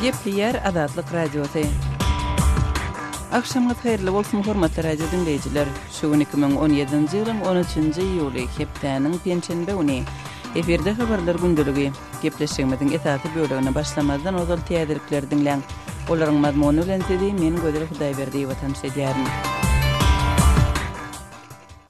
Gepleýär Azatlyk Radiosy. Agşamyňyz haýyrly bolsun, hormatly radio diňleýjiler! Şu gün 2017-nji ýylyň 13-nji iýuly, hepdäniň penşenbe güni. Efirde habarlar gündeligi. Gepleşigimiziň esasy bölegine başlamazdan ozal täzelikleri diňläň. Olaryň mazmuny bilen sizi men Gözel Hudaýberdiýewa tanyş edýärin.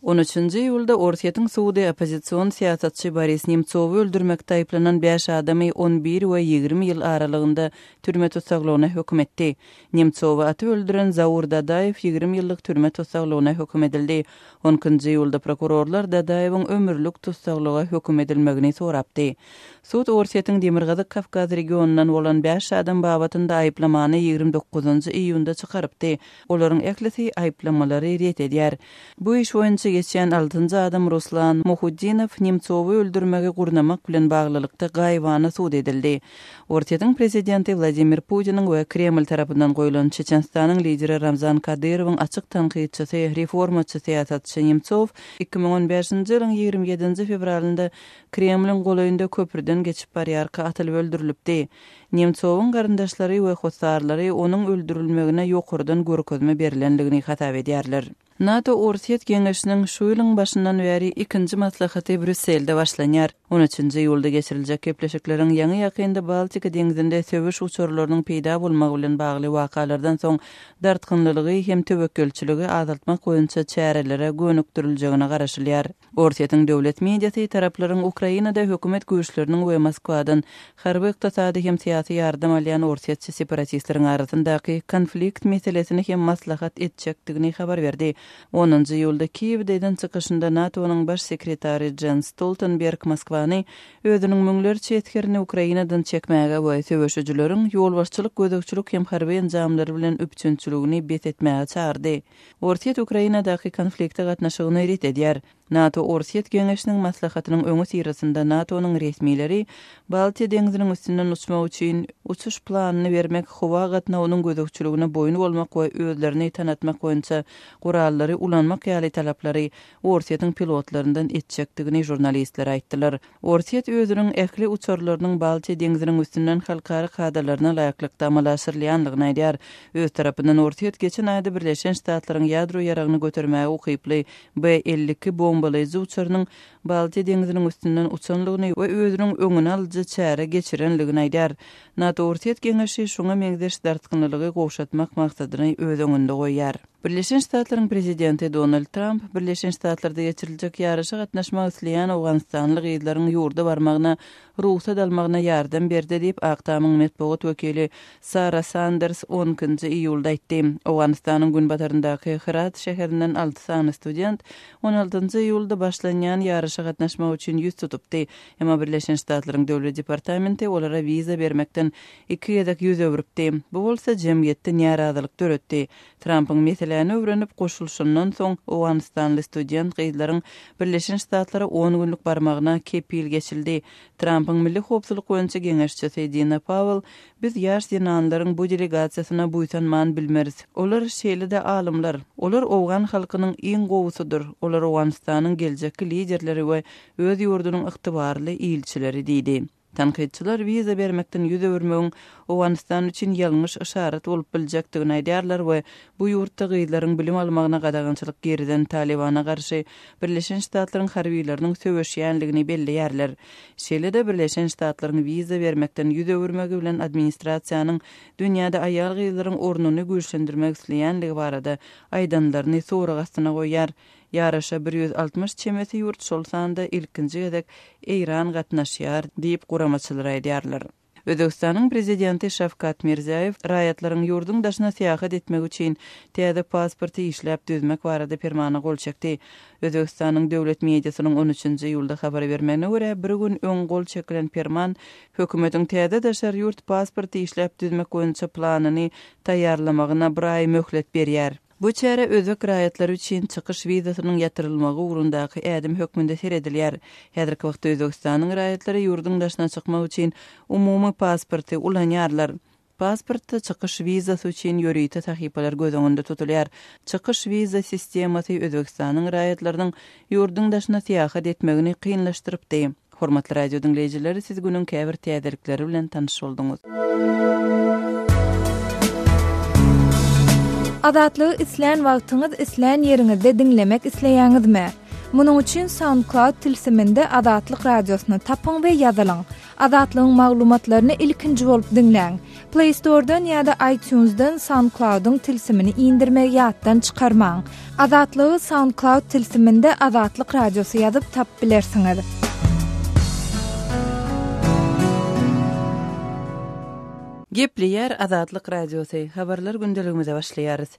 On üçünji iýulda Orsýetiň sudy oppozision syýasatçy Boris Nemtsowy öldürmekde aýyplanan bäş adamy on bir we 20 ýyl aralygynda türme tussaglygyna höküm etdi. Nemtsowy atyp öldüren Zaur Dadaýew 20 ýyllyk türme tussaglygyna höküm edildi. On ikinji iýulda prokurorlar Dadaýewiň ömürlik tussaglyga höküm edilmegini sorapdy. Sud Orsýetiň Demirgazyk Kawkaz regionyndan bolan bäş adam babatynda aýyplamany 29-njy iýunda çykarypdy. Olaryň ählisi aýyplamalary ret edýär. Bu iş boýunça geçýän altynjy adam Ruslan Muhuddinow Nemtsowy öldürmegi gurnamak bilen baglylykda gaýybana sud edildi. Orsýetiň prezidenti Wladimir Putiniň we Kreml tarapyndan goýlan Çeçenistanyň lideri Ramzan Kadyrowyň açyk tankytçysy, reformaçy syýasatçy Nemtsow 2015-nji ýylyň 27-nji fewralynda Kremliň golaýynda köprüden geçip barýarka atylyp öldürilipdi. Nemtsowyň garyndaşlary we hossarlary onuň öldürilmegine ýokardan görkezme berlendigini hasap edýärler. NATO-Orsýet geňeşiniň şu ýylyň başyndan bäri ikinji maslahaty Brýusselde başlanýar. On üçünji iýulda geçiriljek gepleşikleriň ýaňy-ýakynda Baltika deňzinde söweş uçarlarynyň peýda bolmagy bilen bagly wakalardan soň dartgynlylygy hem töwekgelçiligi azaltmak boýunça çärelere gönükdiriljegine garaşylýar. Orsýetiň döwlet mediasy taraplaryň Ukrainada hökümet güýçleriniň we Moskwadan harby-ykdysady hem syýasy ýardam alýan orsýetçi separatistleriň arasyndaky konflikt meselesini hem maslahat etjekdigini habar berdi. Onunjy iýulda Kiýewde eden çykyşynda NATO-nyň baş sekretary Jens Stoltenberg Moskwany özüniň müňlerçe esgerini Ukrainadan çekmäge we söweşijileriň ýolbaşçylyk, gözegçilik hem harby enjamlary bilen üpjünçiligini bes etmäge çagyrdy. Orsýet Ukrainadaky konflikte gatnaşygyny ret edýär. NATO-Orsýet geňeşiniň maslahatynyň öňüsyrasynda NATO-nyň resmileri Baltiýa deňziniň üstünden uçmak üçin uçuş planyny bermek, howa gatnawynyň gözegçiligine boýun bolmak we özlerini tanatmak boýunça gurallary ulanmak ýaly talaplary Orsýetiň pilotlaryndan etjekdigini žurnalistlere aýtdylar. Orsýet özüniň ähli uçarlarynyň Baltiýa deňziniň üstünden halkara kadalaryna laýyklykda amala aşyrylýandygyny aýdýar. Öz tarapyndan Orsýet geçen aýda Birleşen Ştatlaryň ýadro ýaragyny götermäge ukyply B-52 bombalaýjy uçarynyň Baltiýa deňziniň üstünden uçanlygyny we özüniň öňüni alyjy çäre geçirenligini aýdýar. NATO-Orsýet geňeşi şuňa meňzeş dartgynlylygy gowşatmak maksadyny öz öňünde goýýar. Birleşen Ştatlaryň prezidenti Donald Tramp Birleşen Ştatlarda geçiriljek ýaryşa gatnaşmak isleýän owganystanly gyzlaryň ýurda barmagyna rugsat almagyna ýardam berdi diýip, Ak Tamyň metbugat wekili Sara Sanders on ikinji iýulda aýtdy. Owganystanyň günbataryndaky Hyrat şäherinden alty sany student on altynjy iýulda başlanýan ýaryşa gatnaşmak üçin ýüz tutupdy. Emma Birleşen Ştatlaryň Döwlet departamenti olara wiza bermekden iki gezek ýüz öwrüpdi. Bu bolsa jemgyýetde närazylyk döretdi. Trampyň meseläni öwrenip goşulyşyndan soň, owganystanly student gyzlaryň Birleşen Ştatlara on günlük barmagyna kepil geçildi. Trampyň milli howpsuzlyk boýunça geňeşçisi Dina Pawel, Biz ýaş zenanlaryň bu delegasiýasyna buýsanman bilmeris. Olar şeýle-de alymlar. Olar owgan halkynyň iň gowusydyr. Olar Owganystanyň geljekki liderleri we öz ýurdunyň ygtybarly ilçileri diýdi. Tankytçylar wiza bermekden ýüz öwürmegiň Owganystan üçin ýalňyş yşarat bolup biljekdigini aýdýarlar we bu ýurtda gyzlaryň bilim almagyna gadagançylyk girizen Talybana garşy Birleşen Ştatlaryň harbylarynyň söweşýänligini belleýärler. Şeýle-de Birleşen Ştatlaryň wiza bermekden ýüz öwürmegi bilen administrasiýanyň dünýäde aýal-gyzlaryň ornuny güýçlendirmek isleýänligi barada aýdanlaryny sorag astyna goýýar. Ýaryşa 160 çemesi ýurt, şol sanda ilkinji gezek Eýran gatnaşýar diýip, guramaçylar aýdýarlar. Özbegistanyň Prezidenti Şawkat Mirziýoýew raýatlaryň ýurduň daşyna syýahat etmegi üçin täze pasporty işläp düzmek barada permana gol çekdi. Özbegistanyň döwlet mediasynyň on üçünji iýulda habar bermegine görä, bir gün öň gol çekilen perman hökümetiň täze daşary ýurt pasporty işläp düzmek boýunça planyny taýýarlamagyna bir aý möhlet berýär. Bu çäre özbek raýatlary üçin çykyş wizasynyň ýatyrylmagy ugrundaky ädim hökmünde seredilýär. Häzirki wagtda Özbegistanyň raýatlary ýurduň daşyna çykmak üçin umumy pasporty ulanýarlar. Pasportda çykyş wizasy üçin ýörite sahypalar göz öňünde tutulýar. Çykyş wiza sistemasy Özbegistanyň raýatlarynyň ýurduň daşyna syýahat etmegini kynlaşdyrypdy. Hormatly radio diňleýjiler, siz günüň käbir täzelikleri bilen tanyş bolduňyz. Azatlygy islän wagtyňyz, islän ýeriňizde diňlemek isleýäňizmi? Munuň üçin SoundCloud tilsiminde Azatlyk Radiosyny tapyň we ýazylyň. Azatlygyň maglumatlaryny ilkinji bolup diňläň. Play Store-dan ýa-da iTunes-dan SoundCloud-yň tilsimini indirmegi ýatdan çykarmaň. Azatlygy SoundCloud tilsiminde Azatlyk Radiosy ýazyp tapyp bilersiňiz. Gepleýär Azatlyk Radiosy, Habarlar gündeligimize başlaýarys.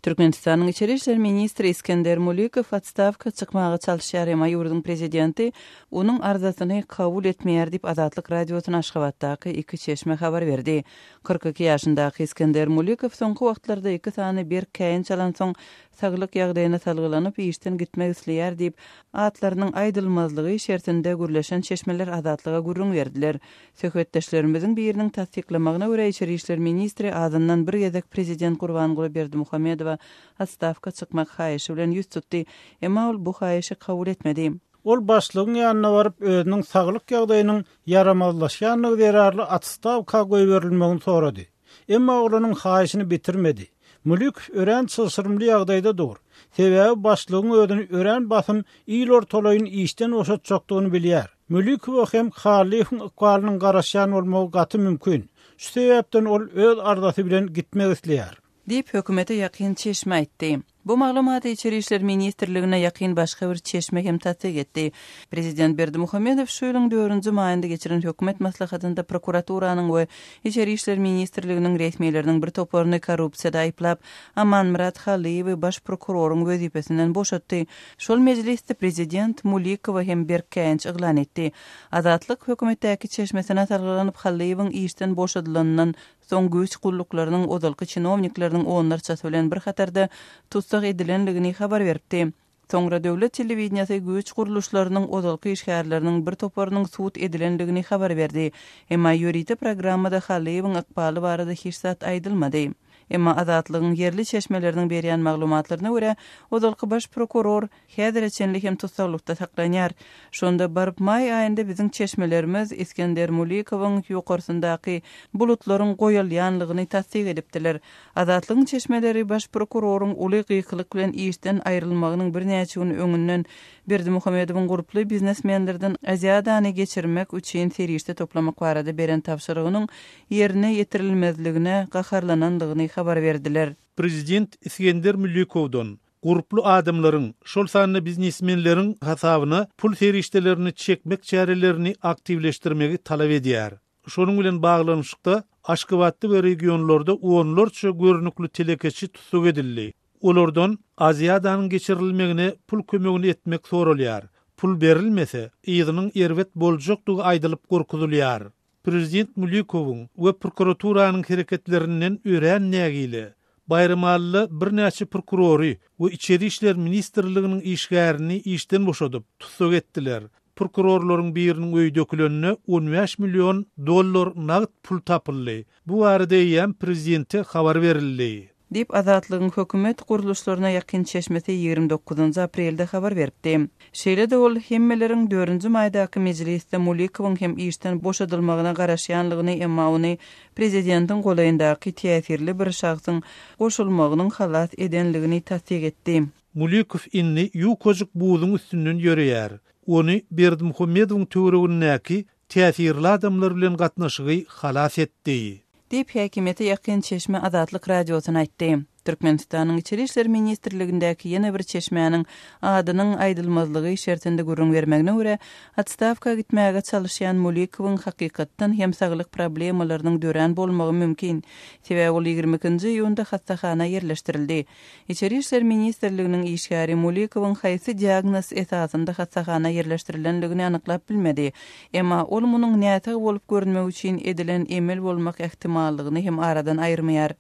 Türkmenistanyň Içeri işler ministri Isgender Mulikow otstawka çykmaga çalyşýar, emma ýurduň prezidenti onuň arzasyny kabul etmeýär diýip, Azatlyk Radiosyna Aşgabatdaky iki çeşme habar berdi. 42 ýaşyndaky Isgender Mulikow soňky wagtlarda iki sany berk käýinç alansoň, saglyk ýagdaýyna salgylanyp, işden gitmek isleýär diýip, atlarynyň aýdylmazlygy şertinde gürleşen çeşmeler Azatlyga gürrüň berdiler. Söhbetdeşlerimiziň biriniň tassyklamagyna görä, içeri işler ministri azyndan bir gezek prezident Gurbanguly Berdimuhamedowa otstawka çykmak haýyşy bilen ýüz tutdy. Emma ol bu haýyşy kabul etmedi. Ol başlygyň ýanyna baryp, özüniň saglyk ýagdaýynyň ýaramazlaşýandygy zerarly otstawka goýberilmegini sorady. Emma ol onuň haýyşyny bitirmedi. Mülikow örän çylşyrymly ýagdaýda dur. Sebäbi başlygyň özüni örän basym il ortalaýyn işden boşatjakdygyny bilýär. Mülikowa hem Hallyýewiň ykbalynyň garaşýan bolmagy gaty mümkin. Şu sebäpden ol öz arzasy bilen gitmek isleýär. Diýip, hökümete ýakyn çeşme aýtdy. Bu maglumaty Içeri işler ministrligine ýakyn başga bir çeşme hem tassyk etdi. Prezident Berdimuhamedow şu ýylyň dördünji maýynda geçiren hökümet maslahatynda prokuraturanyň we Içeri işler ministrliginiň resmileriniň bir toparyny korrupsiýada aýyplap, Amanmyrat Hallyýewi baş prokuroryň wezipesinden boşatdy. Şol mejlisde prezident Mulikowa hem berk käýinç yglan etdi. Azatlyk hökümetdäki çeşmesine salgylanyp, Hallyýewiň işden boşadylanyndan soň güýç gulluklarynyň ozalky çinownikleriniň onlarçasy bilen bir hatarda tussag edilendigini habar beripdi. Soňra döwlet telewideniýesi güýç gurluşlarynyň ozalky işgärleriniň bir toparynyň sud edilendigini habar berdi. Emma ýörite programmada Hallyýewiň ykbaly barada hiç zat aýdylmady. Emma Azatlygyň ýerli çeşmeleriniň berýän maglumatlaryna görä, ozalky baş prokuror häzire çenli hem tussaglykda saklanýar. Şonda baryp maý aýynda biziň çeşmelerimiz Isgender Mulikowyň ýokarsyndaky bulutlaryň goýalýanlygyny tassyk edipdiler. Azatlygyň çeşmeleri baş prokuroryň uly gykylyk bilen işden aýrylmagynyň birnäçe gün öňünden Berdimuhamedowyň gurply biznesmenlerden Aziadany geçirmek üçin serişde toplamak barada beren tabşyrygynyň ýerine ýetirilmezligine gaharlanandygyny habar berdiler. Prezident Isgender Mülikowdan gurply adamlaryň, şol sanda biznesmenleriň hasabyna pul serişdelerini çekmek çärelerini aktiwleşdirmegi talap edýär. Şonuň bilen baglanyşykda, Aşgabatda we regionlarda onlarça görnükli telekeçi tussag edildi. Olardan Aziadanyň geçirilmegine pul kömegini etmek soralýar. Pul berilmese, yzynyň erbet boljakdygy aýdylyp gorkuzylýar. Prezident Mulikowyň we prokuraturanyň hereketlerinden örän nägile. Baýramalyda birnäçe prokurory we Içeri işler ministrliginiň işgärini işden boşadyp, tussag etdiler. Prokurorlaryň biriniň öýi dökülende 15 million dollar nagt pul tapyldy. Bu barada eýýäm prezidente habar berildi. Diýip, Azatlygyň hökümet gurluşlaryna ýakyn çeşmesi 29 aprelde habar beripdi. Şeýle-de ol hemmeleriň dördünji maýdaky mejlisde Mulikowyň hem işden boşadylmagyna garaşýanlygyny, emma ony prezidentiň golaýyndaky täsirli bir şahsyň goşulmagynyň halas edenligini tassyk etdi. Mulikow indi ýukajyk buzuň üstünden ýöreýär. Ony Berdimuhamedowyň töweregindäki täsirli adamlar bilen gatnaşygy halas etdi. Diýip, häkimiýete ýakyn çeşme Azatlyk Radiosyna aýtdy. Türkmenistanyň Içeri işler ministrligindäki ýene bir çeşmäniň adynyň aýdylmazlygy şertinde gürrüň bermegine görä, otstawka gitmäge çalyşýan Mulikowyň hakykatdan hem saglyk problemalarynyň dörän bolmagy mümkin. Sebäbi ol 22-nji iýunda hassahana ýerleşdirildi. Içeri işler ministrliginiň işgäri Mulikowyň haýsy diagnoz esasynda hassahana ýerleşdirilendigini anyklap bilmedi. Emma ol munuň näsag bolup görünmek üçin edilen emel bolmak ähtimallygyny hem aradan aýyrmaýar.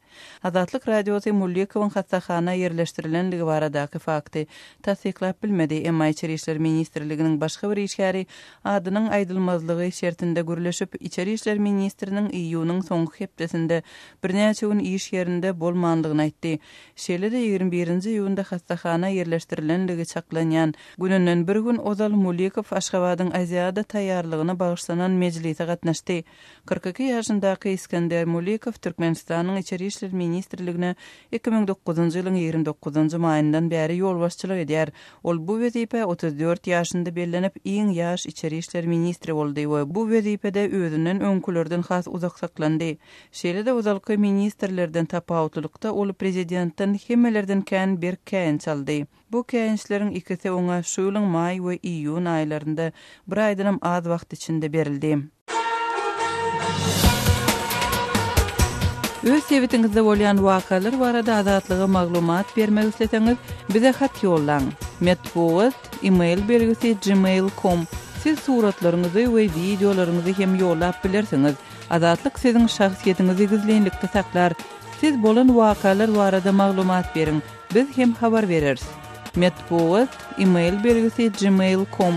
Azatlyk Radiosy Mulikowyň hassahana ýerleşdirilendigi baradaky fakty tassyklap bilmedi, emma Içeri işler ministrliginiň başga bir işgäri adynyň aýdylmazlygy şertinde gürleşip, içeri işler ministriniň iýunyň soňky hepdesinde birnäçe gün iş ýerinde bolmandygyny aýtdy. Şeýle-de, 21 nji iýunda hassahana ýerleşdirilenligi çaklanýan gününden bir gün ozal Mulikow Aşgabadyň Aziada taýýarlygyna bagyşlanan mejlise gatnaşdy. 42 ýaşyndaky Isgender Mulikow Türkmenistanyň Içeri işler ministrligine. 2009-njy ýylyň 29-njy maýyndan bäri ýolbaşçylyk edýär. Ol bu wezipä 34 ýaşynda bellenip, iň ýaş içeri işler ministri boldy we bu wezipede özünden öňkülerden has uzak saklandy. Şeýle-de ozalky ministrlerden tapawutlylykda ol prezidentden hemmelerden kän berk käýinç aldy. Bu käýinçleriň ikisi oňa şu ýylyň maý we iýun aýlarynda, bir aýdanam az wagt içinde berildi. Öz sebitiňizde bolýan wakalar barada Azatlyga maglumat bermek isleseňiz, bize hat ýollaň. Metbugat, e-mail belgisi gmail com. Siz suratlaryňyzy we wideolaryňyzy hem ýollap bilersiňiz. Azatlyk siziň şahsyýetiňizi gizlinlikde saklar. Siz bolan wakalar barada maglumat beriň. Biz hem habar bereris. Metbugat, e-mail belgisi gmail com.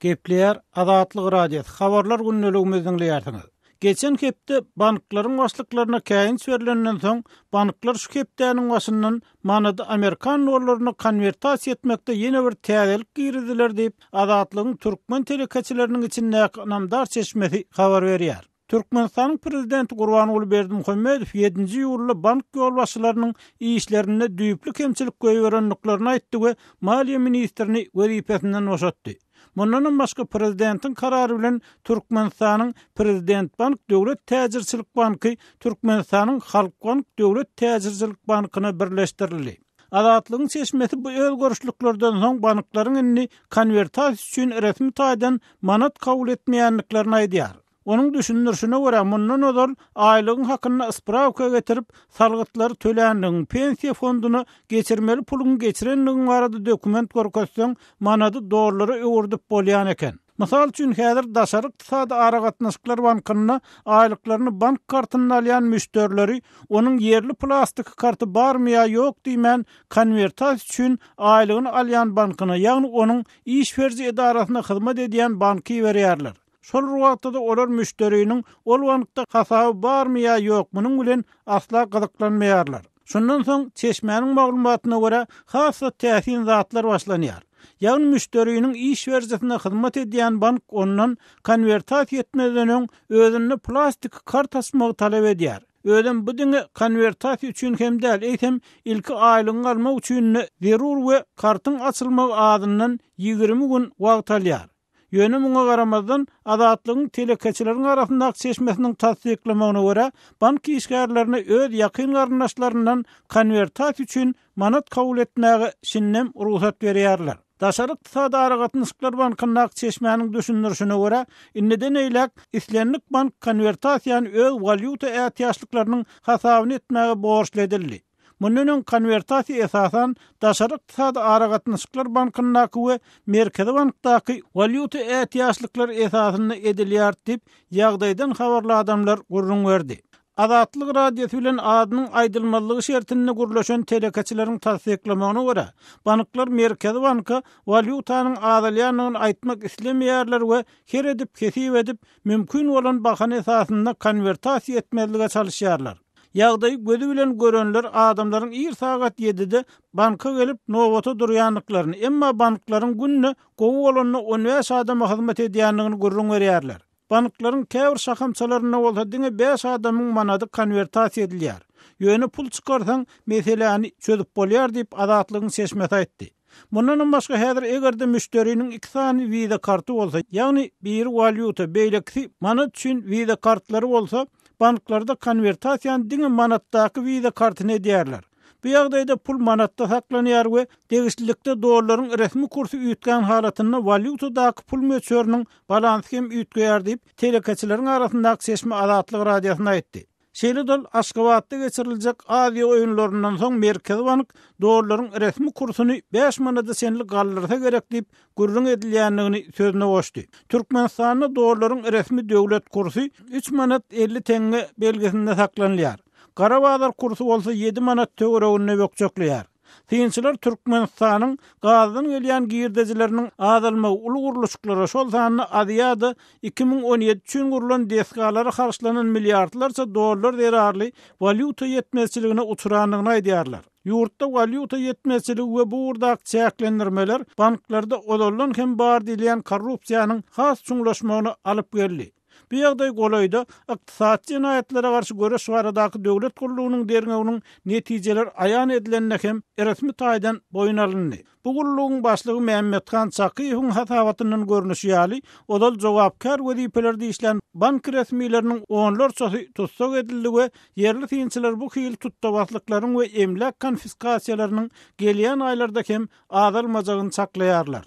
Gepleýär Azatlyk Radiosy, Habarlar gündeligimizi diňleýärsiňiz. Geçen hepde banklaryň başlyklaryna käýinç berlenden soň, banklar şu hepdäniň başyndan manady amerikan dollaryna konwertasiýa etmekde ýene bir täzelik girizdiler diýip, Azatlygyň türkmen telekeçileriniň içindäki ynamdar çeşmesi habar berýär. Türkmenistanyň Prezidenti Gurbanguly Berdimuhamedow ýedinji iýulda bank ýolbaşçylarynyň işlerinde düýpli kemçilik goýberendiklerini aýtdy we maliýe ministrini wezipesinden boşatdy. Mundanam başga prezidentiň karary bilen Türkmenistanyň Prezidentbank döwlet täjirçilik banky Türkmenistanyň Halkbank döwlet täjirçilik bankyna birleşdirildi. Azatlygyň çeşmesi bu özgerişliklerden soň banklaryň indi konwertasiýa üçin resmi taýdan manat kabul etmeýändiklerini aýdýar. Onuň düşündirişine görä, mundan ozal aýlygyň hakynda sprawka getirip, salgytlary töländigiň, pensiýa fonduna geçirmeli puluňy geçirendigiň barada dokument görkezseň, manady dollara öwürdip bolýan eken. Mysal üçin, häzir Daşary ykdysady aragatnaşyklar bankynda aýlyklaryny bank kartynda alýan müşderileri onuň ýerli plastiki karty barmy ýa ýok diýmän, konwertasiýa üçin aýlygyny alýan bankyna, ýagny onuň iş beriji edarasyna hyzmat edýän banka iberýärler. Şol bir wagtda-da olar müşderiniň ol bankda hasaby barmy ýa ýok, munuň bilen asla gyzyklanmaýarlar. Şondan soň, çeşmäniň maglumatyna görä, has-da täsin zatlar başlanýar. Ýagny müşderiniň iş berijisine hyzmat edýän bank ondan konwertasiýa etmezden öň özünde plastik kart açmagy talap edýär. Özem bu diňe konwertasiýa üçin hem däl, eýsem ilki aýlygyňy almak üçin-de zerur we kartyň açylmagy azyndan 20 gün wagt alýar. Ýöne muňa garamazdan, Azatlygyň telekeçileriň arasyndaky çeşmesiniň tassyklamagyna görä, bank işgärlerine öz ýakyn garyndaşlaryndan konwertasiýa üçin manat kabul etmäge şindem rugsat berýärler. Daşary ykdysady aragatnaşyklar bankyndaky çeşmäniň düşündirişine görä, indiden eýläk islendik bank konwertasiýany öz walýuta ätiýaçlyklarynyň hasabyna etmäge borçly edildi. Mundan öň konwertasiýa esasan Daşary ykdysady aragatnaşyklar bankyndaky we Merkezi bankdaky walýuta ätiýaçlyklary esasynda edilýärdi diýip, ýagdaýdan habarly adamlar gürrüň berdi. Azatlyk Radiosy bilen adynyň aýdylmazlygy şertinde gürleşen telekeçileriň tassyklamagyna görä, banklar Merkezi banka walýutanyň azalýandygyny aýtmak islemeýärler we her edip hesip edip, mümkin bolan bahana esasynda konwertasiýa etmezlige çalyşýarlar. Ýagdaýy gözi bilen görenler adamlaryň ir sagat ýedide banka gelip nobata durýandyklaryny, emma banklaryň günde gowy bolanda on bäş adama hyzmat edýändigini gürrüň berýärler. Banklaryň käbir şahamçalarynda bolsa diňe bäş adamyň manady konwertasiýa edilýär. Ýöne pul çykarsaň, meseläni çözüp bolýar diýip, Azatlygyň çeşmesi aýtdy. Mundanam başga häzir eger-de müşderiniň iki sany wiza karty bolsa, ýagny biri walýuta, beýlekisi manat üçin wiza kartlary bolsa, banklarda konwertasiýany diňe manatdaky wiza kartyna edýärler. Bu ýagdaýda pul manatda saklanýar we degişlilikde dollaryň resmi kursy üýtgän halatynda walýutadaky pul möçberiniň balansy hem üýtgeýär diýip, telekeçileriň arasyndaky çeşme Azatlyk Radiosyna aýtdy. Şeýle-de ol Aşgabatda geçiriljek Aziýa oýunlaryndan soň Merkezi bank dollaryň resmi kursuny bäş manada çenli galdyrsa gerek diýip, gürrüň edilýändigini sözüne goşdy. Türkmenistanda dollaryň resmi döwlet kursy üç manat 50 teňňe belgisinde saklanylýar. Gara bazar kursy bolsa ýedi manat töwereginde bökjekleýär. Synçylar Türkmenistanyň gazdan gelýän girdejileriniň azalmagy uly gurluşyklara, şol sanda Aziada 2017 üçin gurlan desgalara harçlanan milliardlarça dollar zerarly walýuta ýetmezçiligine uçrandygyny aýdýarlar. Ýurtda walýuta ýetmezçiligi we bu ugurdaky çäklendirmeler banklarda ozaldan hem bar diýilýän korrupsiýanyň has çuňlaşmagyna alyp geldi. Bu ýagdaý golaýda Ykdysady jenaýatlara garşy göreş baradaky döwlet gullugynyň derňewiniň netijeleri aýan edilende hem resmi taýdan boýun alyndy. Bu gullugyň başlygy Mämmethan Çakyýewiň hasabatyndan görnüşi ýaly, ozal jogapkär wezipelerde işlän bank resmileriniň onlarçasy tussag edildi we ýerli synçylar bu hili tutda-baslyklaryň we emläk konfiskasiýalarynyň gelýän aýlarda hem azalmajagyny çaklaýarlar.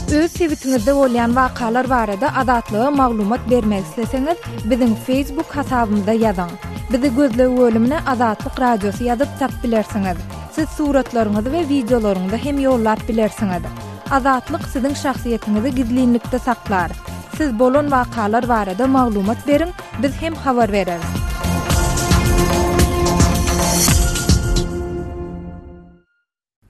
Öz sebitiňizde bolýan wakalar barada Azatlyga maglumat bermek isleseňiz, biziň Facebook hasabymyza ýazyň. Bizi gözleg bölümine Azatlyk Radiosy ýazyp tap bilersiňiz. Siz suratlaryňyzy we wideolaryňyzy hem ýollap bilersiňiz. Azatlyk siziň şahsyýetiňizi gizlinlikde saklar. Siz bolan wakalar barada maglumat beriň, biz hem habar bereris.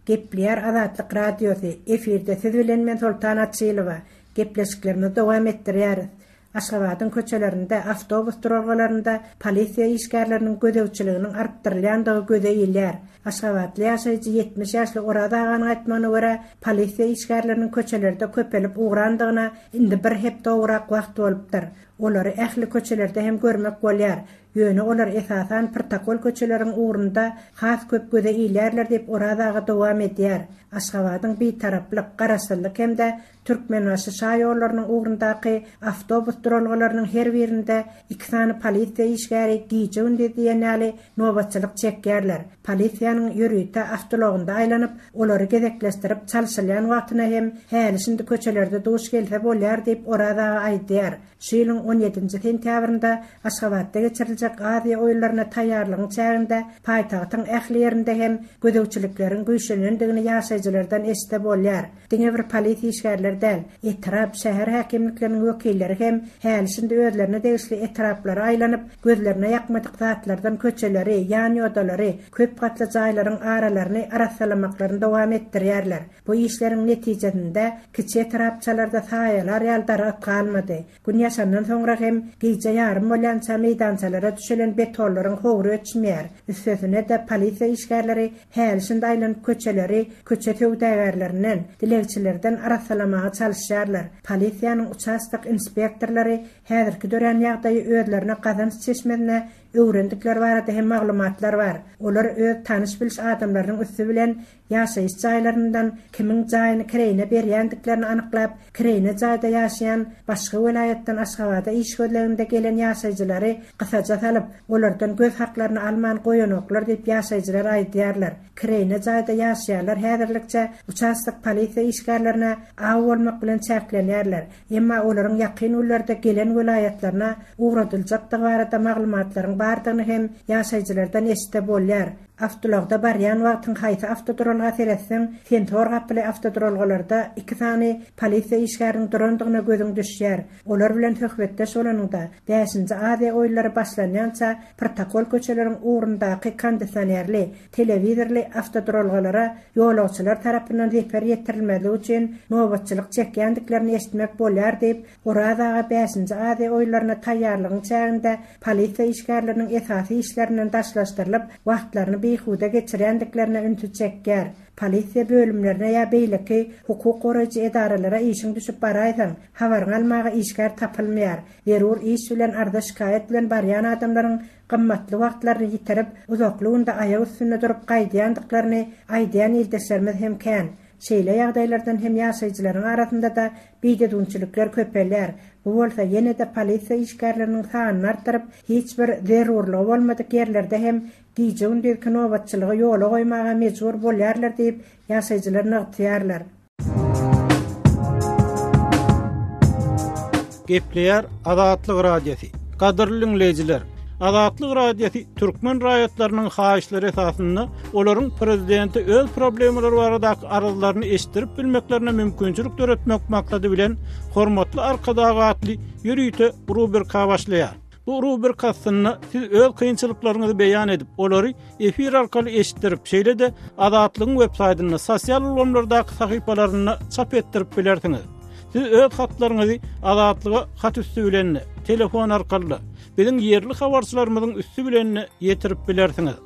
Gepleýär Azatlyk Radiosy, efirde siz bilen men Soltan Açylowa. Gepleşiklerimizi dowam etdirýäris. Aşgabadyň köçelerinde, awtobus duralgalarynda polisiýa işgärleriniň gözegçiliginiň artdyrylýandygy göze ilýär. Aşgabatly ýaşaýjy 70 ýaşly Oraz aganyň aýtmagyna görä, polisiýa işgärleriniň köçelerde köpelip ugrandygyna indi bir hepde gowrak wagt bolupdyr. Olary ähli köçelerde hem görmek bolýar. Ýöne olar esasan protokol köçeleriň ugrunda has köp göze ilýärler diýip Oraz aga dowam edýär. Aşgabadyň Bitaraplyk, Garaşsyzlyk hem-de Türkmenbaşy şaýollarynyň ugrundaky awtobus duralgalarynyň her birinde iki sany polisiýa işgäri gije-gündiz diýen ýaly nobatçylyk çekýärler. Polisiýanyň ýörite awtoulagynda aýlanyp, olary gezekleşdirip çalşylýan wagtyna hem häli-şindi köçelerde duş gelse bolýar diýip Oraz aga aýdýar. Şu ýylyň on ýedinji sentýabrynda Aşgabatda geçiriljek Aziýa oýunlaryna taýýarlygyň çäginde paýtagtyň ähli ýerinde hem gözegçilikleriň güýçlenendigini ýaşaýjylardan eşitse bolýar. Diňe bir polisiýa işgärleri däl, etrap, şäher häkimlikleriniň wekilleri hem häli-şindi özlerine degişli etraplara aýlanyp, gözlerine ýakmadyk zatlardan köçeleri, ýanýodalary, köp gatly jaýlaryň aralaryny arassalamaklaryny dowam etdirýärler. Bu işleriň netijesinde kiçi etrapçalarda saýalar ýaly daragt galmady. Gün ýaşandan soňra hem gije ýarym bolýança meýdançalara düşelen betonlaryň howry öçmeýär. Üstesine-de polisiýa işgärleri häli-şindi aýlanyp köçeleri köçe söwdagärlerinden, dilegçilerden arassalamaga çalyşýarlar. Polisiýanyň uçastok inspektorlary häzirki dörän ýagdaýy özlerine gazanç çeşmesine öwrendikleri barada hem maglumatlar bar. Olar öz tanyş-biliş adamlarynyň üsti bilen Ýaşaýyş jaýlaryndan kimiň jaýyny kireýine berýändiklerini anyklap, kireýine jaýda ýaşaýan, başga welaýatdan Aşgabada iş gözleginde gelen ýaşaýjylary gysaja salyp, olardan göz haklaryny alman goýanoklar diýip ýaşaýjylar aýdýarlar. Kireýine jaýda ýaşaýanlar häzirlikçe uçastok polisiýa işgärlerine aw bolmak bilen çäklenýärler. Emma olaryň ýakyn günlerde gelen welaýatlaryna ugradyljakdygy barada maglumatlaryň bardygyny hem ýaşaýjylardan eşitse bolýar. Awtoulagda barýan wagtyň haýsy awtoduralga seretseň, sensor gapyly awtoduralgalarda iki sany polisiýa işgäriniň durandygyna gözüň düşýär. Olar bilen söhbetdeş bolanyňda, Bäşinji Aziýa oýunlary başlanýança protokol köçeleriň ugrundaky kondisionerli, telewizorly awtoduralgalara ýolagçylar tarapyndan zeper ýetirilmezligi üçin nobatçylyk çekýändiklerini eşitmek bolýar diýip, Oraz aga Bäşinji Aziýa oýunlaryna taýýarlygyň çäginde polisiýa işgärleriniň esasy işlerinden daşlaşdyrylyp, wagtlaryny bihuda geçirýändiklerine ünsi çekýär. Polisiýa bölümlerine ýa beýleki hukuk goraýjy edaralara işiň düşüp baraýsaň, habaryňy almaga işgär tapylmaýar. Zerur iş bilen, arza-şikaýat bilen barýan adamlaryň gymmatly wagtlaryny ýitirip, uzakly günde aýak üstünde durup gaýdýandyklaryny aýdýan ildeşlerimiz hem kän. Şeýle ýagdaýlardan hem ýaşaýjylaryň arasynda-da bidüzgünçilikler köpelýär. Bu bolsa ýene-de polisiýa işgärleriniň sanyny artdyryp, hiç bir zerurlygy bolmadyk ýerlerde hem gije-gündizki nobatçylygy ýola goýmaga mejbur bolýarlar diýip, ýaşaýjylar nygtaýarlar. Gepleýär Azatlyk Radiosy. Gadyrly diňleýjiler, Azatlyk Radiosy türkmen raýatlarynyň haýyşlary esasynda olaryň prezidente öz problemalary baradaky arzlaryny eşitdirip bilmeklerine mümkinçilik döretmek maksady bilen Hormatly Arkadag atly ýörite rubrika başlaýar. Bu rubrika astynda siz öz kynçylyklaryňyzy beýan edip, olary efir arkaly eşitdirip, şeýle-de Azatlygyň web saýtynda, sosial ulgamlardaky sahypalarynda çap etdirip bilersiňiz. Siz öz hatlaryňyzy Azatlyga hat üsti bilen-de, telefon arkaly-da, biziň ýerli habarçylarymyzyň üsti bilen-de ýetirip bilersiňiz.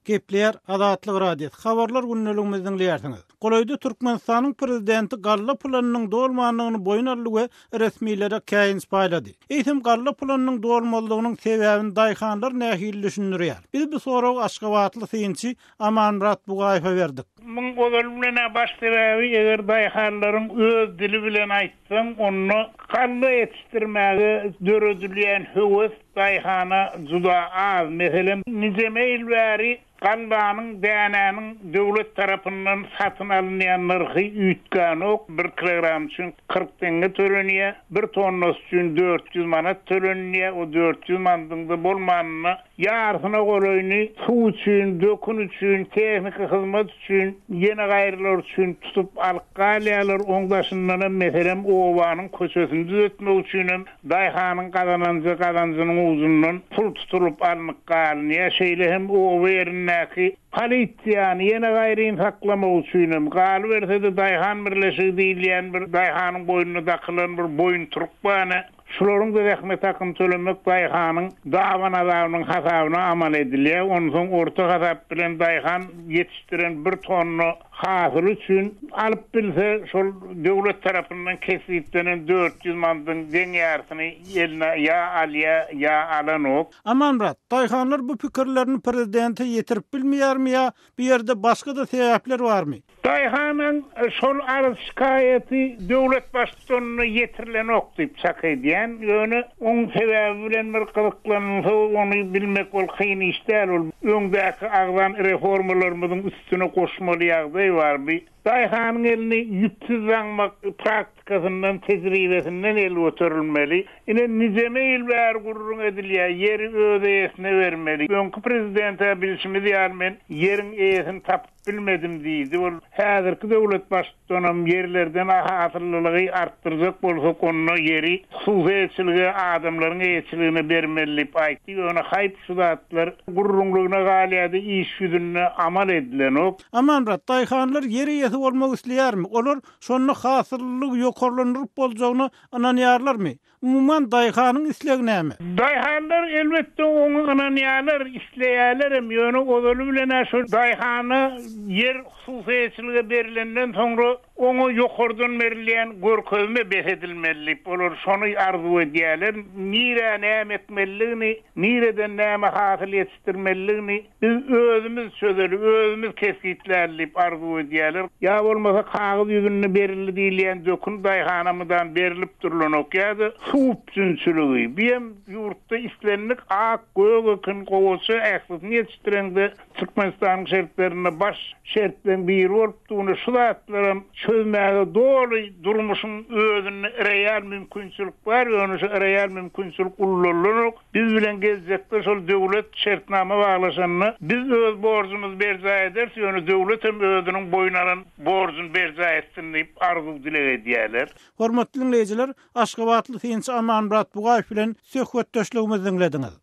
Gepleýär Azatlyk Radiosy, Habarlar gündeligimizi diňleýärsiňiz. Golaýda Türkmenistanyň prezidenti galla planynyň dolmandygyny boýun aldy we resmilere käýinç paýlady. Eýsem galla planynyň dolmazlygynyň sebäbini daýhanlar nähili düşündirýär? Biz bu soragy aşgabatly synçy Amanmyrat Bugaýewe berdik. Muň ozaly bilen-ä baş sebäbi eger daýhanlaryň öz dili bilen aýtsaň, onda galla ýetişdirmäge döredilýän höwes daýhana juda az. Meselem, nijeme ýyl bäri gallanyň, dänäniň döwlet tarapyndan satyn alynýan nyrhy üýtgänok, bir kilogram üçin 40 teňňe tölenýär, bir tonnasy üçin 400 manat tölenilýär, o 400 manadyň-da bolmanynda Ýarsyna golaýyny suw üçin, dökün üçin, tehniki hyzmat üçin, ýene gaýrylar üçin tutup alyp galýarlar. Oň daşyndanam, meselem, obanyň köçesini düzetmek üçinem daýhanyň gazananja gazanjynyň ujundan pul tutulyp alnyp galynýar. Şeýle hem oba ýerindäki polisiýany, ýene gaýryny saklamak üçinem, galyberse-de daýhan birleşigi diýilýän bir daýhanyň boýnuna dakylan bir boýuntyryk bar ine. Şularyň-da zähmet hakyny tölemek daýhanyň daban azabynyň hasabyna amal edilýär. Onsoň orta hasap bilen daýhan ýetişdiren bir tonna hasyly üçin alyp bilse, şol döwlet tarapyndan kesgitlenen 400 manadyň deň ýarysyny eline ýa alýar, ýa alanok. Amanmyrat, daýhanlar bu pikirlerini prezidente ýetirip bilmeýärmi ýa bu ýerde başga-da sebäpler barmy? Daýhanyň şol arz-şikaýaty döwlet baştutanyna ýetirilenok diýip çak edýän. Ýöne oň sebäbi bilen bir gyzyklanylsa ony bilmek ol kyn iş däl. Ol öňdäki agzan reformalarymyzyň üstüne goşmaly ýagdaý bar. Bi daýhanyň elini ýüpsüz daňmak praktikasyndan, tejribesinden el göterilmeli. Ine nijeme ýyl bäri gürrüň edilýär, ýeri öz eýesine bermeli. Öňki prezident-ä bilşimiz ýaly men ýeriň eýesini tapyp Bilmedim diýdi. Ol häzirki döwlet baştutanam ýerlerden hasyllylygy artdyrjak bolsak, onda ýeri hususy eýeçilige, adamlaryň eýeçiligine bermeli diýip aýtdy. Ýöne haýp şu zatlar gürrüňligine galýardy, iş ýüzünde amal edilenok. Amanmyrat, daýhanlar ýer eýesi bolmak isleýärmi? Olar şonda hasyllylygy ýokarlandyryp boljagyna ynanýarlarmy? Umuman, daýhanyň islegi näme? Daýhanlar, elbetde, oňa ynanýarlar, isleýärlerem, ýöne ozaly bilen-ä şol daýhana ýer hususy eýeçilige berlenden soňra oňa ýokardan berilýän görkezme bes edilmeli diýip, olar şony arzuw edýärler. Nirä näme ekmelidigini, nireden näme hasyl ýetişdirmelidigini Biz özümiz çözeli, özümiz kesgitläli diýip arzuw edýärler. Ýa bolmasa kagyz ýüzünde berildi diýilýän dökün daýhana mydam berlip durlanok ýa-da suw üpjünçiligi. Bu hem ýurtda islendik ak, gök ekin, gowaça ählisini ýetişdireňde Türkmenistanyň şertlerinde baş şertleň biri bolup durny. Şu zatlaram çözmäge doly durmuşyň özünde real mümkinçilik bar, ýöne şu real mümkinçilik ullanylanok. Biz bilen geljekde şol döwlet şertnama baglaşanda biz öz borjumyzy berjaý ederis, ýöne döwlet hem özüniň boýun alan borjuny berjaý etsin diýip arzuw-dileg edýärler. Hormatly diňleýjiler, aşgabatly synçy Amanmyrat Bugaýew bilen söhbetdeşligimizi diňlediňiz.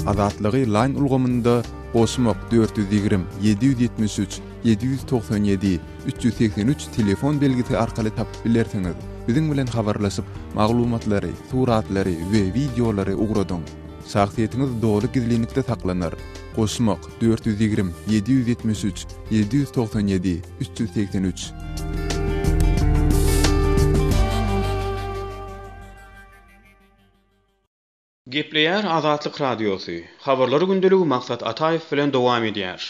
Azatlygy Line ulgamynda goşmak 420 773 797 383 telefon belgisi arkaly tapyp bilersiňiz. Biziň bilen habarlaşyp, maglumatlary, suratlary we wideolary ugradyň. Şahsyýetiňiz doly gizlinlikde saklanar. Goşmak, 420 773 797 383. Gepleýär Azatlyk Radiosy, Habarlar gündeligi Maksat Ataýew bilen dowam edýär.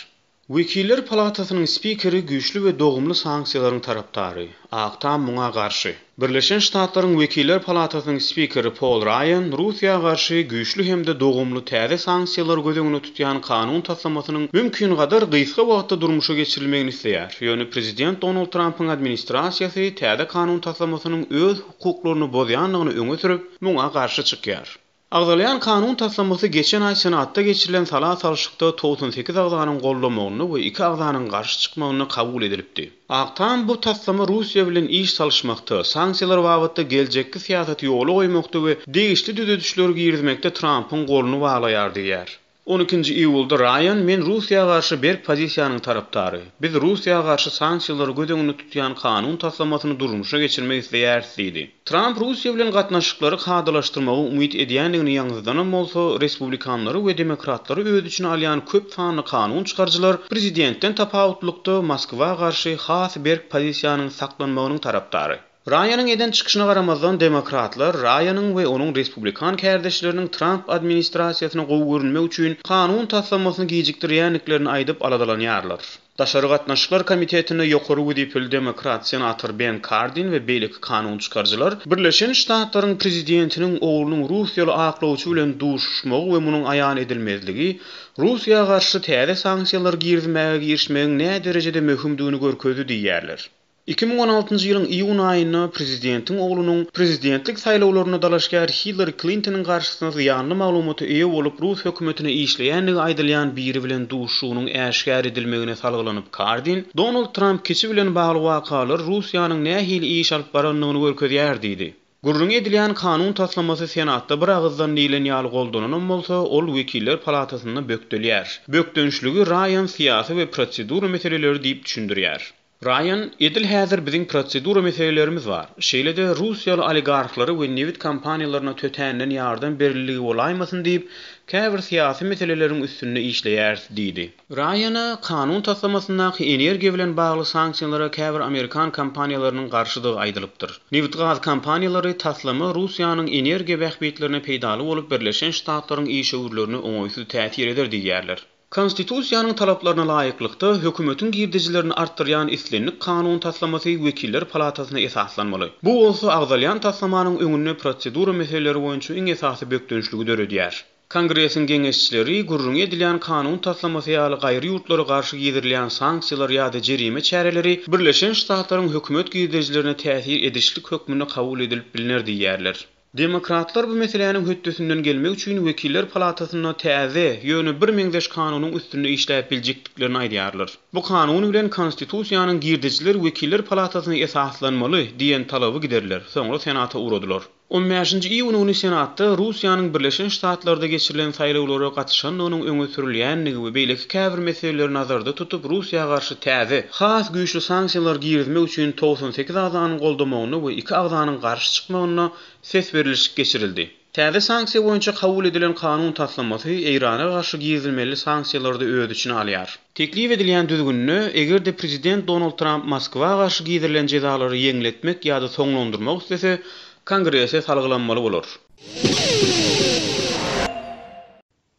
Wekiller palatasynyň spikeri güýçli we dogumly sanksiýalaryň tarapdary, Ak Tam muňa garşy. Birleşen Ştatlaryň Wekiller palatasynyň spikeri Pol Raýan Russiýa garşy güýçli hem-de dogumly täze sanksiýalary göz öňünde tutýan kanun taslamasynyň mümkingadar gysga wagtda durmuşa geçirilmegini isleýär. Ýöne prezident Donald Trampyň administrasiýasy täze kanun taslamasynyň öz hukuklaryny bozýandygyny öňe sürüp, muňa garşy çykýar. Agzalýan kanun taslamasy geçen aý Senatda geçirilen sala salşykda 98 agzanyň goldamagynda we iki agzanyň garşy çykmagynda kabul edilipdi. Ak Tam bu taslama Russiýa bilen iş salyşmakda, sanksiýalar babatda geljekki syýasaty ýola goýmakda we degişli düzedişleri girizmekde Trampyň goluny baglaýar diýýär. On ikinji iýulda Raýan, Men Russiýa garşy berk pozisiýanyň tarapdary. Biz Russiýa garşy sanksiýalary göz öňünde tutýan kanun taslamasyny durmuşa geçirmek isleýäris diýdi. Tramp Russiýa bilen gatnaşyklary kadalaşdyrmagy umyt edýändigini ýaňzydanam bolsa, respublikanlary we demokratlary öz içine alýan köp sanly kanun çykaryjylar prezidentden tapawutlykda Moskwa garşy has berk pozisiýanyň saklanmagynyň tarapdary. Raýanyň eden çykyşyna garamazdan, demokratlar Raýanyň we onuň respublikan kärdeşleriniň Tramp administrasiýasyna gowy görünmek üçin kanun taslamasyny gijikdirýändiklerini aýdyp aladalanýarlar. Daşary gatnaşyklar komitetinde ýokary wezipeli demokrat senator Ben Kardin we beýleki kanun çykaryjylar Birleşen Ştatlaryň prezidentiniň oglunyň russiýaly aklawçy bilen duşuşmagy we munuň aýan edilmezligi Russiýa garşy täze sanksiýalary girizmäge girişmegiň näderejede möhümdigini görkezdi diýýärler. 2016-njy ýylyň iýun aýynda prezidentiň oglunyň prezidentlik saýlawlarynda dalaşgär Hillari Klintonyň garşysyna zyýanly maglumata eýe bolup rus hökümetine işleýändigi aýdylýan biri bilen duşuşygynyň äşgär edilmegine salgylanyp Kardin, Donald Tramp kiçi bilen bagly wakalar Russiýanyň nähili iş alyp barandygyny görkezýär diýdi. Gürrüňi edilýän kanun taslamasy Senatda bir agyzdan diýlen ýaly goldananam bolsa, ol Wekiller palatasynda bökdelýär. Bökdençligi Raýan syýasy we prosedura meseleleri diýip düşündirýär. Raýan, Edil häzir biziň prosedura meselelerimiz bar. Şeýle-de, russiýaly oligarhlara we nebit kompaniýalaryna tötänden ýardam berildigi bolaýmasyn diýip, käbir syýasy meseleleriň üstünde işleýäris diýdi. Raýana kanun taslamasyndaky energiýa bilen bagly sanksiýalara käbir amerikan kompaniýalarynyň garşydygy aýdylypdyr. Nebitgaz kompaniýalary taslama Russiýanyň energiýa bähbitlerine peýdaly bolup Birleşen Ştatlaryň işewürlerine oňaýsyz täsir eder diýýärler. Konstitusiýanyň talaplaryna laýyklykda, hökümetiň girdejilerini artdyrýan islendik kanun taslamasy Wekiller palatasyna esaslanmaly. Bu bolsa agzalýan taslamanyň öňünde prosedura meseleleri boýunça iň esasy bökdençligi döredýär. Kongresiň geňeşçileri gürrüňi edilýän kanun taslamasy ýaly gaýry ýurtlara garşy girizilýän sanksiýalar ýa-da jerime çäreleri Birleşen Ştatlaryň hökümet girdejilerine täsir edişlik hökmünde kabul edilip bilner diýýärler. Demokratlar bu meseläniň hötdesinden gelmek üçin Wekiller palatasynda täze, ýöne birmeňzeş kanunyň üstünde işläp biljekdiklerini aýdýarlar. Bu kanun bilen Konstitusiýanyň girdejiler Wekiller palatasyna esaslanmaly diýen talaby gideriler, soňra Senata ugradylar. On bäşinji iýun güni Senatda Russiýanyň Birleşen Ştatlarda geçirilen saýlawlara gatyşandygynyň öňe sürülýändigi we beýleki käbir meseleleri nazarda tutup Russiýa garşy täze, has güýçli sanksiýalary girizmek üçin 98 agzanyň goldamagynda we iki agzanyň garşy çykmagynda ses berlişik geçirildi. Täze sanksiýa boýunça kabul edilen kanun taslamasy Eýrana garşy girizilmeli sanksiýalary-da öz içine alýar. Teklip edilýän düzgünde, eger-de prezident Donald Tramp Moskwa garşy gizirilen jezalary ýeňletmek ýa-da soňlandyrmak islese, Kongrese salgylanmaly bolar.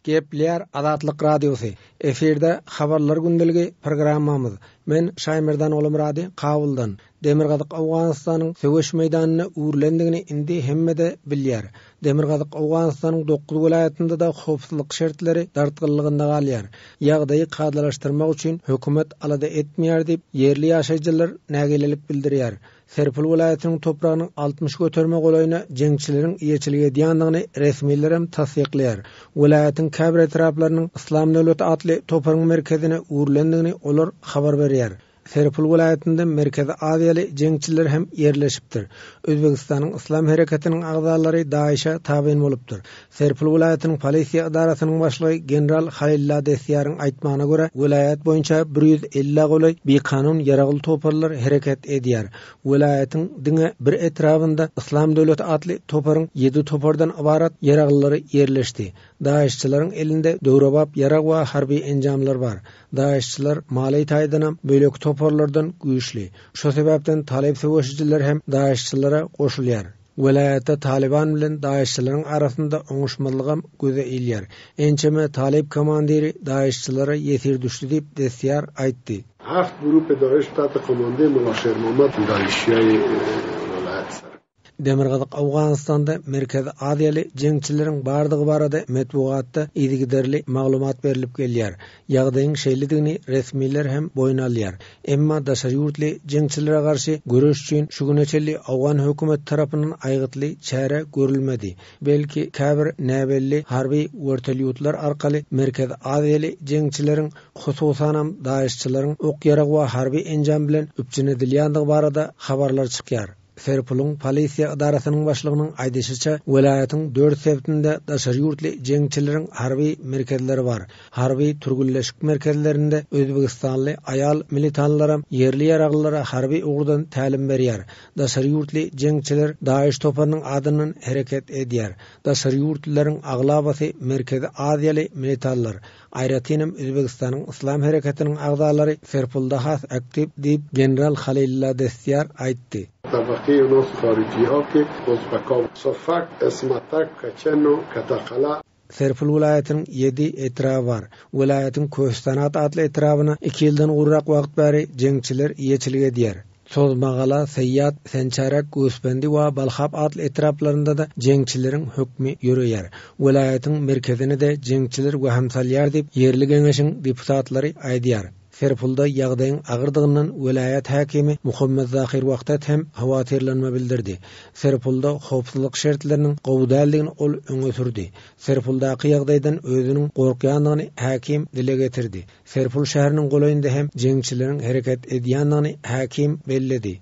Gepleýär Azatlyk Radiosy, Efirde Habarlar gündeligi programmamyz. Men Şaýmerdan Ogulmyrady Kabuldan. Demirgazyk Owganystanyň söweş meýdanyna öwrülendigini indi hemme-de bilýär. Demirgazyk Owganystanyň dokuz welaýatynda-da howpsuzlyk şertleri dartgynlygynda galýar. Ýagdaýy kadalaşdyrmak üçin hökümet alada etmeýär diýip, ýerli ýaşaýjylar nägilelik bildirýär. Serpil welaýatynyň topragynyň 60 göterime golaýyna jeňçileriň eýeçilik edýändigini resmilerem tassyklaýar. Welaýatyň käbir etraplarynyň Yslam döwleti atly toparyň merkezine öwrülendigini olar habar berýär. Serpil welaýatynda Merkezi Aziýaly jeňçiler hem ýerleşipdir. Özbegistanyň Yslam hereketiniň agzalary DAIŞ-e tabyn bolupdyr. Serpil welaýatynyň polisiýa edarasynyň başlygy general Halilla Destýaryň aýtmagyna görä, welaýat boýunça bir ýüz ellä golaý bikanun ýaragly toparlar hereket edýär. Welaýatyň diňe bir etrabynda Yslam döwleti atly toparyň ýedi topardan ybarat ýaraglylary ýerleşdi. DAIŞ-çylaryň elinde döwrebap ýarag we harby enjamlar bar. DAIŞ-çylar maliýe taýdanam beýleki toparlardan güýçli. Şo sebäpden talyp söweşijiler hem DAIŞ-çylara goşulýar. Welaýatda Talyban bilen DAIŞ-çylaryň arasynda oňuşmazlygam göze ilýär. Ençeme talyp komandiri DAIŞ-çylara ýesir düşdi diýip, Destýar aýtdy. Haft gurupe DAIŞ tahte komande Mula Şermamad DAIŞ-ýaý welaýat sar. Demirgazyk Owganystanda Merkezi Aziýaly jeňçileriň bardygy barada metbugatda yzygiderli maglumat berlip gelýär. Ýagdaýyň şeýledigini resmiler hem boýun alýar. Emma daşary ýurtly jeňçilere garşy göreş üçin şu güne çenli owgan hökümeti tarapyndan aýgytly çäre görülmedi. Belki, käbir näbelli harby wertolýotlar arkaly Merkezi Aziýaly jeňçileriň, hususanam DAIŞ-çylaryň ok-ýarag we harby enjam bilen üpjün edilýändigi barada habarlar çykýar. Serpulyň polisiýa edarasynyň başlygynyň aýdyşyça, welaýatyň dört sebitinde daşary ýurtly jeňçileriň harby merkezleri bar. Harby türgünleşik merkezlerinde özbegistanly aýal militanlaram ýerli ýaraglylara harby ugurdan tälim berýär. Daşary ýurtly jeňçiler DAIŞ toparynyň adyndan hereket edýär. Daşary ýurtlularyň aglabasy Merkezi Aziýaly militanlar. Aýratynam Özbegistanyň Yslam hereketiniň agzalary Serpulda has aktiw diýip, general Halilullah Destýar aýtdy. Tabaqi nos harijiha ki uzbeka Sofak, Esmatak, Kaçeno, Katakala. Serpul welaýatynyň ýedi etraby bar. Welaýatyň Köhüstanat atly etrabyna iki ýyldan gowrak wagt bäri jeňçiler eýeçilik edýär. Sozmagala, Saýat, Sençärek, Göwüsbendi we Balhap atly etraplarynda-da jeňçileriň hökmi ýöreýär. Welaýatyň merkezine-de jeňçiler wehim salýar diýip, ýerli geňeşiň deputatlary aýdýar. Serpulda ýagdaýyň agyrdygyndan welaýat häkimi Muhammet Zahyr Wahdat hem howatyrlanma bildirdi. Serpulda howpsuzlyk şertleriniň gowy däldigini ol öňe sürdi. Serpuldaky ýagdaýdan özüniň gorkýandygyny häkim dile getirdi. Serpul şäheriniň golaýynda hem jeňçileriň hereket edýändigini häkim belledi.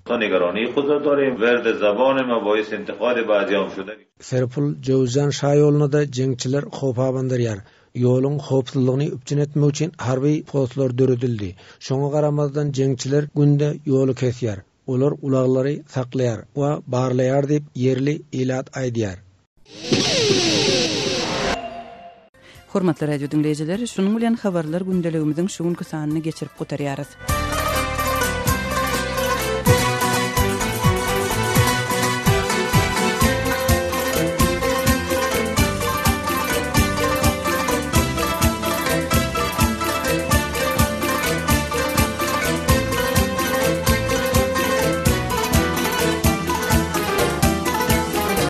Serpul-Jöwüzjan şaýoluna-da jeňçiler howp abandyrýar. Ýoluň howpsuzlygyny üpjün etmek üçin harby postlar döredildi. Şoňa garamazdan jeňçiler günde ýoly kesýär. Olar ulaglary saklaýar we barlaýar diýip, ýerli ilat aýdýar. Hormatly radio diňleýjiler, şunuň bilen habarlar gündeligimiziň şu günki sanyny geçirip gutarýarys.